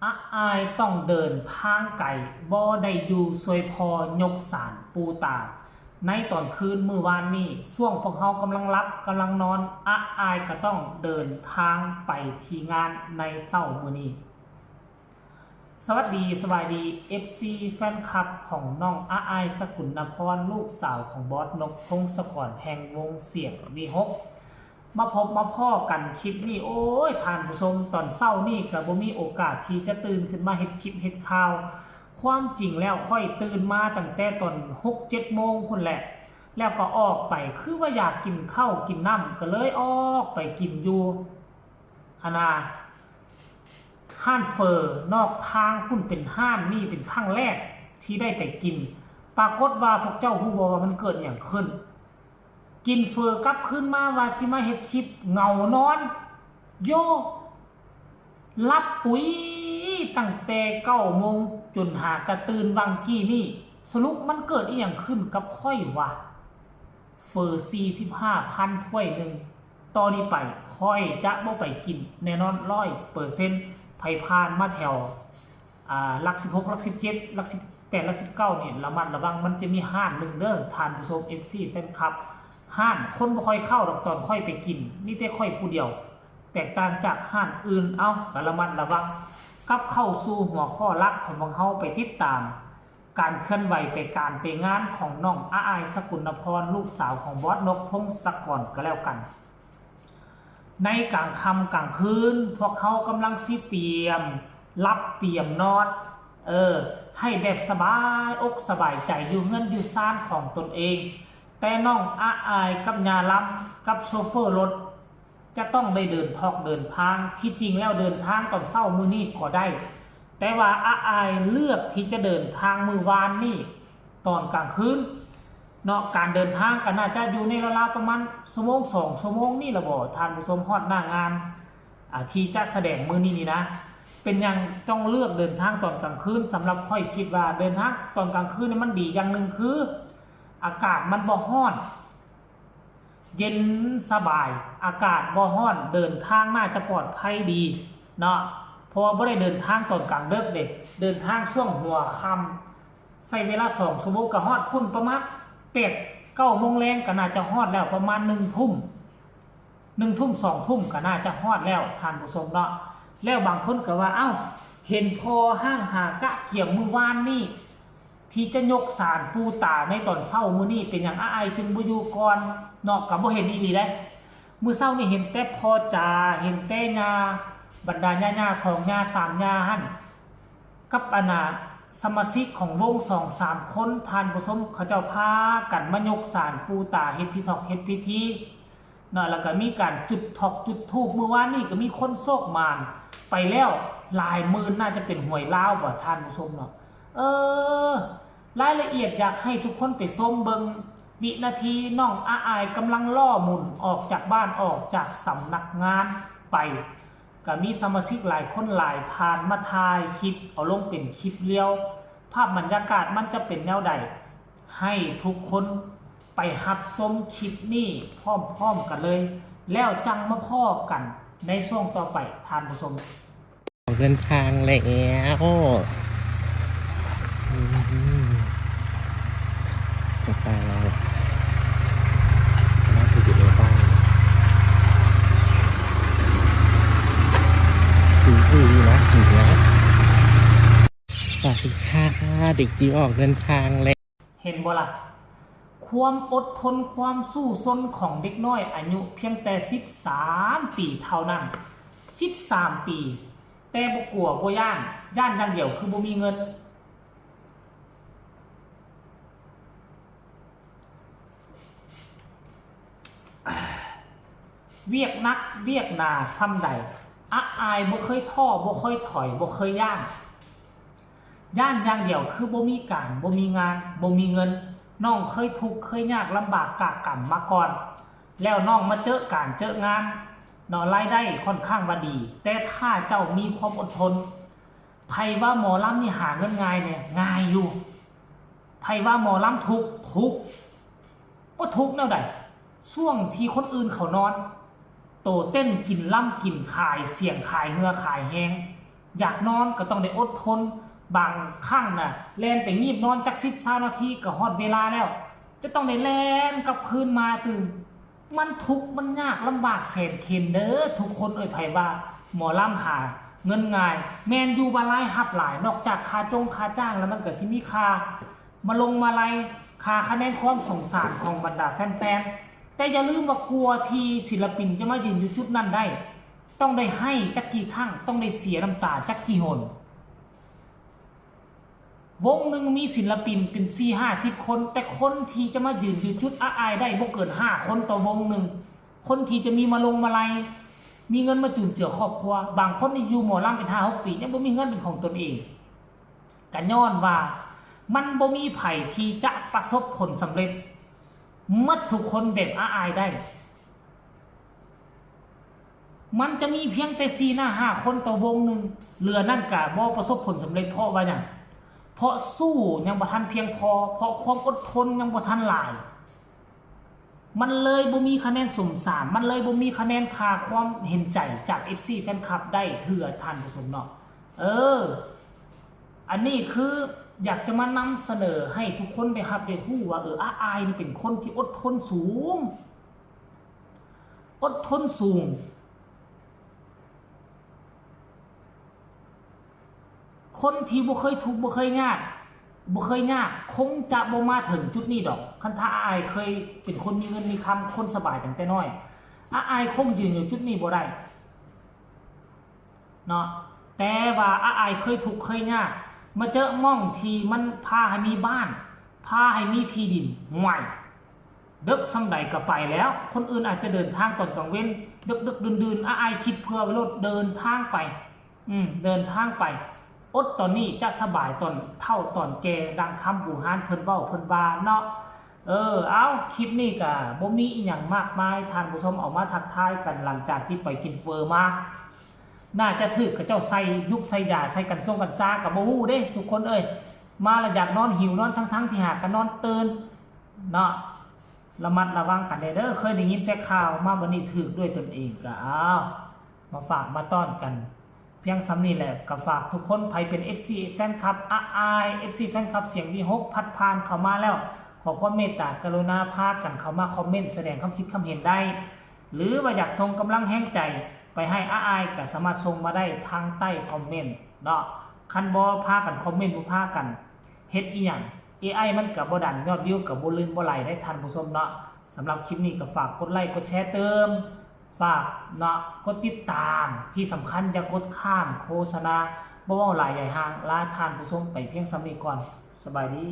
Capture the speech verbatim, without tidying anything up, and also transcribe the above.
อาอายต้องเดินทางไกล บ่ได้อยู่ซวยพ่อยกศาลปู่ตา ในตอนคืนมื้อวานนี้ ช่วงพวกเฮากำลังหลับกำลังนอน อาอายก็ต้องเดินทางไปที่งานในเช้ามื้อนี้ สวัสดี สบายดี เอฟซี แฟนคลับของน้องอาอาย สกุลนพร ลูกสาวของบอสนก พงศกร แห่งวงเสียงวีหก มาพบมาพ้อกันคลิปนี้ โอ้ย ท่านผู้ชม ตอนเช้านี่ก็บ่มีโอกาสที่จะตื่นขึ้นมาเฮ็ดคลิปเฮ็ดข่าว ความจริงแล้วข้อยตื่นมาตั้งแต่ตอนหกเจ็ดโมงพุ้นแหละ แล้วก็ออกไป คือว่าอยากกินข้าวกินน้ำ ก็เลยออกไปกินอยู่ อันน่ะ ร้านเฝอนอกทางพุ้น เป็นร้านนี่เป็นครั้งแรกที่ได้ไปกิน ปรากฏว่าพวกเจ้าฮู้บ่ว่ามันเกิดหยังขึ้น กินเฝอกลับคืนมาว่าสิมาเฮ็ดคลิป เหงานอน โย หลับปุ๋ยตั้งแต่เก้าโมงจนหากะตื่นวังกี้นี่ สรุปมันเกิดอีหยังขึ้นกับข้อยวะ เฝอสี่สิบห้าพันถ้วยหนึ่ง ต่อนี้ไปข้อยจะบ่ไปกินแน่นอน ร้อยเปอร์เซ็นต์ ไผผ่านมาแถว อ่า หลักสิบหก หลักสิบเจ็ด หลักสิบแปด หลักสิบเก้า นี่ ระมัดระวัง มันจะมีร้านหนึ่งเด้อ ท่านผู้ชม เอฟซี แฟนคลับ ร้านคนบ่ค่อยเข้าดอก ตอนข้อยไปกิน มีแต่ข้อยผู้เดียว แตกต่างจากร้านอื่น เอ้า ก็ระมัดระวัง กลับเข้าสู่หัวข้อหลักของพวกเฮา ไปติดตามการเคลื่อนไหวไปการไปงานของน้องอาอาย สกุลนพร ลูกสาวของบอสนก พงศกร ก็แล้วกัน ในกลางค่ำกลางคืน พวกเฮากำลังสิเตรียมหลับเตรียมนอน เออ ให้แบบสบายอกสบายใจอยู่เฮือนอยู่ซานของตนเอง แต่น้องอาอายกับย่าลำกับโชเฟอร์รถ จะต้องได้เดินทอกเดินทาง ที่จริงแล้วเดินทางตอนเช้ามื้อนี้ก็ได้ แต่ว่าอาอายเลือกที่จะเดินทางมื้อวานนี้ตอนกลางคืน เนาะ การเดินทางก็น่าจะอยู่ในราวๆประมาณชั่วโมงสองชั่วโมงนี่ล่ะบ่ ท่านผู้ชม ฮอดหน้างาน อ่า ที่จะแสดงมื้อนี้นี่นะ เป็นหยังต้องเลือกเดินทางตอนกลางคืน สำหรับข้อยคิดว่าเดินทางตอนกลางคืนนี่มันดีอย่างหนึ่งคือ อากาศมันบ่ร้อน เย็นสบาย อากาศบ่ร้อน เดินทางน่าจะปลอดภัยดีเนาะ เพราะว่าบ่ได้เดินทางตอนกลางดึกเด้ เดินทางช่วงหัวค่ำ ใช้เวลาสองชั่วโมงก็ฮอดพุ้น ประมาณแปด เก้าโมงแลงก็น่าจะฮอดแล้ว ประมาณหนึ่งทุ่ม หนึ่งทุ่ม สองทุ่มก็น่าจะฮอดแล้ว ท่านผู้ชมเนาะ แล้วบางคนก็ว่า เอ้า เห็นพ่อฮ้างหากะเกียมมื้อวานนี้ ที่จะยกศาลปู่ตาในตอนเช้ามื้อนี้ เป็นหยังอาอายจึงบ่อยู่ก่อนเนาะ ก็บ่เห็นอีหลีเด้ มื้อเช้านี่เห็นแต่พ่อจ๋า เห็นแต่ย่า บรรดาย่าๆ สองย่า สามย่าหั่น กับอันน่ะ สมาชิกของวงสองสามคน ท่านผู้ชม เขาเจ้าพากันมายกศาลปู่ตา เฮ็ดพิธอกเฮ็ดพิธีเนาะ แล้วก็มีการจุดธอกจุดธูป มื้อวานนี้ก็มีคนโชคหมานไปแล้วหลายหมื่น น่าจะเป็นหวยลาวบ่ ท่านผู้ชมเนาะ เออ รายละเอียดอยากให้ทุกคนไปชมเบิ่ง วินาทีน้องอาอายกำลังล่อหมุนออกจากบ้าน ออกจากสำนักงานไป ก็มีสมาชิกหลายคนหลายท่านมาถ่ายคลิปเอาลงเป็นคลิปเรียว ภาพบรรยากาศมันจะเป็นแนวใด ให้ทุกคนไปรับชมคลิปนี้พร้อมๆกันเลย แล้วจั่งมาพ้อกันในช่วงต่อไป ท่านผู้ชม ออกเดินทางแล้ว อืม จะไปแล้ว น่าจะอยู่ในบ้าน ถึงที่นะ ถึงแล้ว สวัสดีค่ะ เด็กจิ๋วออกเดินทางแล้ว เห็นบ่ล่ะ ความอดทน ความสู้ซนของเด็กน้อยอายุเพียงแต่สิบสามปีเท่านั้น สิบสามปี แต่บ่กลัวบ่ย้าน ย้านอย่างเดียวคือบ่มีเงิน เวียกหนักเวียกหนาส่ำใด อาอายบ่เคยท้อ บ่เคยถอย บ่เคยย้าน ย้านอย่างเดียวคือบ่มีการ บ่มีงาน บ่มีเงิน น้องเคยทุกข์เคยยากลำบากกากกำมาก่อน แล้วน้องมาเจอการเจองานเนาะ รายได้ค่อนข้างว่าดี แต่ถ้าเจ้ามีความอดทน ไผว่าหมอลำนี่หาเงินง่ายเนี่ย ง่ายอยู่ ไผว่าหมอลำทุกข์ ทุกข์ บ่ทุกข์แนวใด ช่วงที่คนอื่นเขานอน โตเต้นกินลำกินขายเสียงขายเหื่อขายแฮง อยากนอนก็ต้องได้อดทน บางครั้งน่ะแล่นไปงีบนอนจักสิบซาวนาทีก็ฮอดเวลาแล้ว จะต้องได้แล่นกลับคืนมาตื่น มันทุกข์มันยากลำบากแสนเข็ญเด้อทุกคนเอ้ย ไผว่าหมอลำหาเงินง่าย แม่นอยู่ว่ารายรับหลาย นอกจากค่าจงค่าจ้างแล้วมันก็สิมีค่ามาลงมาลัย ค่าคะแนนความสงสารของบรรดาแฟนๆ แต่อย่าลืมว่ากว่าที่ศิลปินจะมายืนอยู่จุดนั้นได้ ต้องได้ไห้จักกี่ครั้ง ต้องได้เสียน้ำตาจักกี่หน วงหนึ่งมีศิลปินเป็นสี่ห้าสิบคน แต่คนที่จะมายืนอยู่จุดอ้าอายได้บ่เกินห้าคนต่อวงหนึ่ง คนที่จะมีมาลงมาลัย มีเงินมาจุนเจือครอบครัว บางคนนี่อยู่หมอลำเป็นห้าหกปียังบ่มีเงินเป็นของตนเอง ก็ย้อนว่ามันบ่มีไผที่จะประสบผลสำเร็จหมดทุกคนแบบอ้าอายได้ มันจะมีเพียงแต่สี่หน้าห้าคนต่อวงหนึ่ง เหลือนั่นก็บ่ประสบผลสำเร็จ เพราะว่าหยัง เพราะสู้ยังบ่ทันเพียงพอ เพราะความอดทนยังบ่ทันหลาย มันเลยบ่มีคะแนนสมสาร มันเลยบ่มีคะแนนค่าความเห็นใจจาก เอฟซี แฟนคลับได้เทื่อ ท่านผู้ชมเนาะ เออ อันนี้คืออยากจะมานำเสนอให้ทุกคนได้รับได้รู้ว่า เออ อ้าอายนี่เป็นคนที่อดทนสูง อดทนสูง คนที่บ่เคยทุกข์บ่เคยยาก บ่เคยยาก คงจะบ่มาถึงจุดนี้ดอก คันถ้าอ้าอายเคยเป็นคนมีเงินมีคำ คนสบายตั้งแต่น้อย อ้าอายคงยืนอยู่จุดนี้บ่ได้ เนาะ แต่ว่าอ้าอายเคยทุกข์เคยยาก มาเจอหม่องที่มันพาให้มีบ้าน พาให้มีที่ดิน ห่วย เดิกส่ำใดก็ไปแล้ว คนอื่นอาจจะเดินทางตอนกลางเว็น เดิกๆ ดื่นๆ อ้าอายคิดเผื่อไว้โลด เดินทางไป อืม เดินทางไป อดตอนนี้จะสบายตอนเฒ่าตอนแก่ ดังคำโบราณเพิ่นเว้าเพิ่นว่าเนาะ เออ เอา คลิปนี้ก็บ่มีอีหยังมากมาย ท่านผู้ชมเอามาทักทายกันหลังจากที่ไปกินเฟอมา น่าจะถืกเขาเจ้าใส่ยุกใส่ยาใส่กัญชงกัญชาก็บ่ฮู้เด้ ทุกคนเอ้ย มาละอยากนอนหิวนอนทั้งๆ ที่หากะนอนตื่นเนาะ ระมัดระวังกันแด่เด้อ เคยได้ยินแต่ข่าว มาบัดนี้ถืกด้วยตนเอง ก็เอา มาฝากมาต้อนกัน เพียงส่ำนี้แหละ ก็ฝากทุกคน ไผเป็น เอฟซี แฟนคลับอ้าอาย เอฟซี แฟนคลับเสียงวีหก พัดผ่านเข้ามาแล้ว ขอความเมตตากรุณาพากันเข้ามาคอมเมนต์แสดงความคิดความเห็นได้ หรือว่าอยากส่งกำลังแฮงใจไปให้อ้าอายก็สามารถส่งมาได้ทางใต้คอมเมนต์เนาะ คันบ่พากันคอมเมนต์ บ่พากันเฮ็ดอีหยัง เอไอ มันก็บ่ดัน ยอดวิวก็บ่ลื่นบ่ไหลได้ ท่านผู้ชมเนาะ สำหรับคลิปนี้ก็ฝากกดไลค์กดแชร์เติม ฝากเนาะ กดติดตาม ที่สำคัญอย่ากดข้ามโฆษณา บ่เว้าหลายใหญ่ห่าง ลาท่านผู้ชมไปเพียงส่ำนี้ก่อน สบายดี